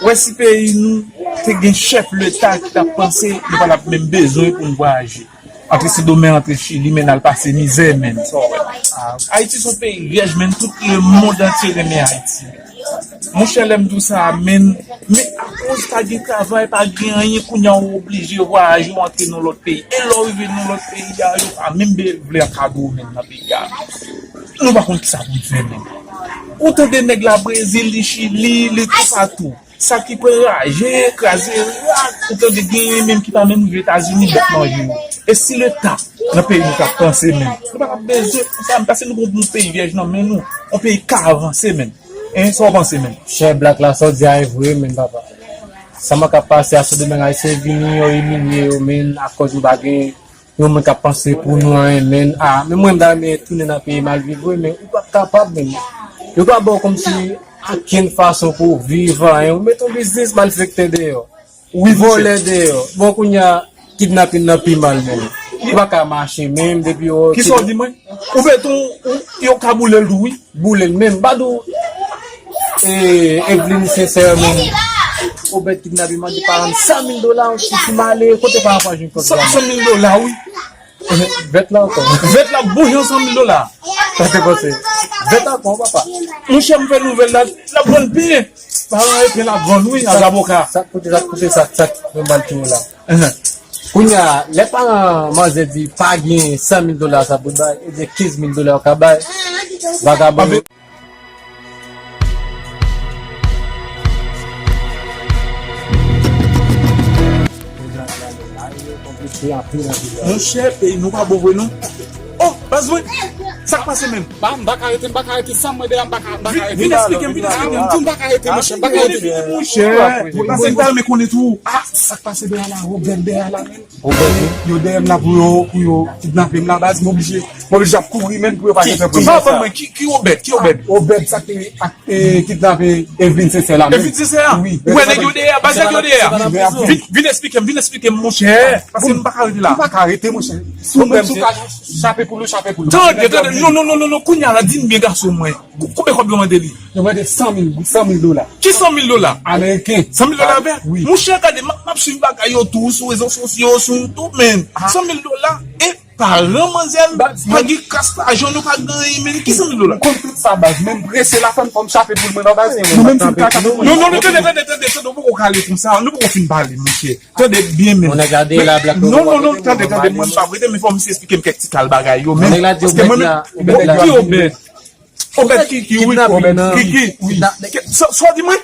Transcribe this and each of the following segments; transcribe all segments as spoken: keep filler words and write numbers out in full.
Ou wè si peyi nou te gen chèf leta ki t ap panse, nou pa t ap menm bezwen pou n vwayaje. Antre Sendomeng, antre Chili, men n al pase mizè, men. Sa w wè? Ayiti se yon peyi vyèj, men tout lemonn antye renmen Ayiti. Monchè, lè m di w sa, men, men akoz pa gen travay, pa gen anyen, kounye a w oblije vwayaje, w antre nan lòt peyi. E lè w rive nan lòt peyi a, yo pa menm be-, vle ankadre w menm nan peyi a. Nou pa konn kisa pou n fè menm. Ou tande nèg la Brezil, li Chili, li toupatou. Sa ki pran raje, kraze rak, ou tande genyen menm ki pa menm rive Etazini, bèt manje yo. E si leta nan peyi nou t ap panse menm, nou pa t ap bezwen, sa, pase nou gon bon peyi vyèj nan men nou, yon peyi k ka avanse menm. Hein, sa w panse menm? Chè Black la, sa w di a e vre menm, papa. Sa m ap pase a sou domèn ayisyen vini, yo imilye yo menm, akòz nou pa gen yon moun k ap panse pou nou anyen, men, ah, men mwen, m ta renmen tounen nan peyi m al viv, wi, men ou p ap kapab, men yo pa ba w kòmsi okenn fason pou w viv, anyen. Ou met yon biznis malfektè deyò. Wi, vòlè deyò. Bon, kounye a, kidnapin nan pi mal, men. Ou pa ka mache, menm, depi yo. Kisa w di mwen? Ou bet yon, ou, yo ka boule l tou, wi. Boule l menm. Badou, e, Evelyn Sincère menm. Obed kidnape, mande paran l san mil dola, ou fouti m ale, kote paran pa jwenn kòb sa? San mil dola, wi. Vèt la ankò. Vèt la bouyon san mil dola. Sa te panse. Vèt ankò, papa. Monchè, m fè nouvèl la, l ap vann byen. Paran epe l ap vann, wi, a zaboka. Sa k koute, sa k koute, sa, sa k fè m ba l ti mo la. Kounye a, lè paran manzè di pa gen san mil dola sa pou l bay, ebyen kenz mil dola yo ka bay. Vagabon yo. Monchè, peyi nou pa bon vre non. Oh, baz mwen, sa k pase menm? Ba, m pa ka rete, m pa ka rete, san mwen deyò, m pa ka, m pa ka rete. Vin, vin eksplike m, vin eksplike m. M di w m pa ka rete, monchè, m pa ka rete. Vin, vin, monchè, paske m ta renmen konnen tou. Ah, sa k pase deyò la, Obed deyò la menm. Yo dèyè m la pou yo, pou yo kidnape m la, baz, m oblije, m oblije ap kouri menm pou yo pa gen pwoblèm. Ba, ban mwen, ki, ki Obed, ki Obed? Obed, sa te ak, e, kidnape Evelyn Sincère la menm. Evelyn Sincère? Wi. Ou wè nèg yo dèyè, baz, nèg yo dèyè. Vin, vin eksplike m, vin eksplike m, monchè. Paske m pa ka rete la. Ou pa ka rete, monchè. Si w menm si w ka chape poul ou, chape poul ou. Tande, tande, non, non, non, non, non, kounye a la, di m byen, gason mwen. Kou-, konbyen kòb yo mande li? Yo mande san mil, san mil dola. Ki san mil dola? Ameriken. San mil dola vè? Wi. Monchè, gade, m ap, m ap swiv bagay yo tou, sou rezo sosyo, sou YouTube, men. San mil dola, e paran manzè pa gen kas lajan, nou pa gen anyen, men ki san mil dola? M konn tout sa, baz, men m prese la, fò m, fò m chape poul mwen nan, baz. Nou menm si n ka chape poul. Non, non, non, tande, tande, tande, tande, nou poko ka ale konsa, nou poko fin pale, monchè. Tande byen, men. Non, non, non, tande, tande, mwen m pa prete, men fò misye eksplike m kèk ti kal bagay yo, men. Paske mwen menm, ki Obed? Obed ki, ki, wi, Obed ki, ki, wi. Sa, sa w di mwen?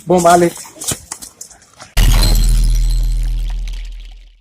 Bon, m ale.